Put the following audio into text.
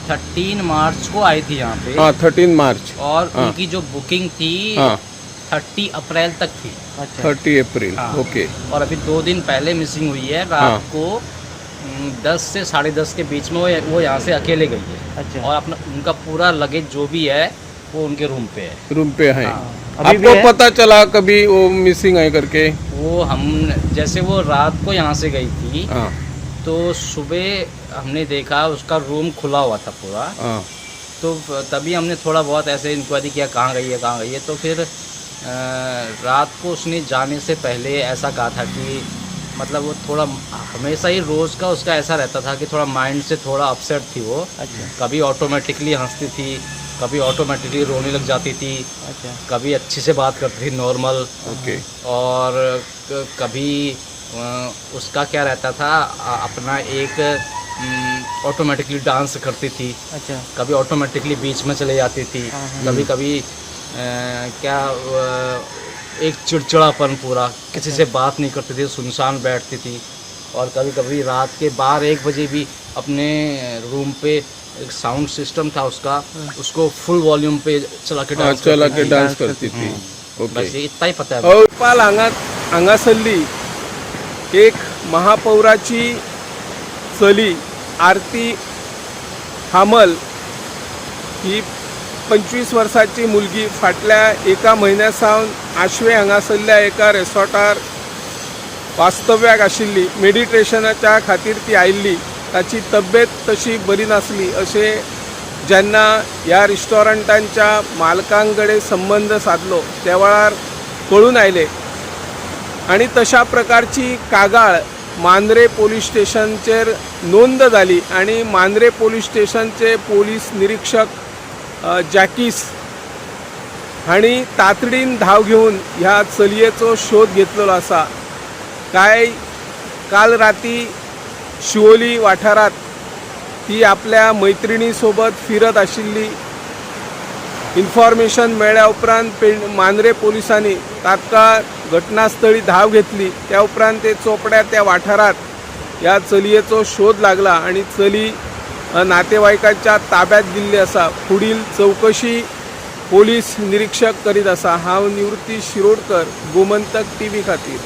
13 मार्च को आई थी यहाँ पे। हाँ, 13 मार्च। और हाँ। उनकी जो बुकिंग थी, 30 अप्रैल तक थी। 30 एप्रिल। हाँ। और अभी 2 दिन पहले मिसिंग हुई है रात को 10 से 10:30 के बीच में वो यहाँ से अकेले गई है। और अपना उनका पूरा लगेज जो भी है, वो उनके रूम पे है। रूम पे है। हाँ। अभी भी आपको है? पता चला कभी वो मिसिंग है करके? वो हम जैसे वो रात को यहाँ से गई थी, तो सुबह हमने देखा उसका रूम खुला हुआ था पूरा। तो तभी हमने थोड़ा बहुत ऐसे इंक्वायरी किया, कहाँ गई है, कहाँ गई है। तो फिर रात को उसने जाने से पहले ऐसा कहा था कि मतलब वो थोड़ा हमेशा ही रोज़ का उसका ऐसा रहता था कि थोड़ा माइंड से थोड़ा अपसेट थी वो। कभी ऑटोमेटिकली हंसती थी, कभी ऑटोमेटिकली रोने लग जाती थी, कभी अच्छे से बात करती थी नॉर्मल। और कभी उसका क्या रहता था, अपना एक ऑटोमेटिकली डांस करती थी। कभी ऑटोमेटिकली बीच में चले जाती थी। हाँ, हाँ। कभी कभी क्या एक चिड़चिड़ापन पूरा, किसी से बात नहीं करती थी, सुनसान बैठती थी। और कभी कभी रात के 12-1 बजे भी अपने रूम पे एक साउंड सिस्टम था उसका, उसको फुल वॉल्यूम पे चला के डांस चला करती के थी। डांस करती थी। बस ये इतना ही पता है। पाल हांगा हांगासरली एक महापौराची चली आरती हामल ही 25 वर्साची मुलगी फाटल्या एका म्हयन्या सावन आशवे हांगासरल्या एका रिसॉर्टार वास्तव्याक आशिल्ली. मेडिटेशनाच्या खातीर ती आयिल्ली. ताची तब्येत तशी बरी नासली अशें जेन्ना ह्या रिस्टॉरंटांच्या मालकां कडेन संबंद सादलो, त्या वेळार कळून आयलें आनी तशा प्रकारची कागाळ मांद्रे पोलीस स्टेशनचेर नोंद जाली आनी मांद्रे पोलीस स्टेशनचे पोलीस निरीक्षक जॅकीस हांणी तातडीन धांव घेवन ह्या चलयेचो शोध घेतलेलो आसा. काय काल राती शिवोली वाठारांत ती आपल्या मैत्रिणी सोबत फिरत आशिल्ली. इन्फॉर्मेशन मेळ्ळ्या उपरांत मांद्रे पोलिसांनी तात्काळ घटनास्थळी धांव घेतली. त्या उपरांत ते चोपड्या त्या वाठारांत ह्या चलयेचो शोध लागला आणि चली नातेवाईकांच्या ताब्यात दिल्ली आसा. फुडील चवकशी पोलीस निरीक्षक करीत आसा. हांव निवृत्ती शिरोडकर, गोमंतक टीव्ही खातीर.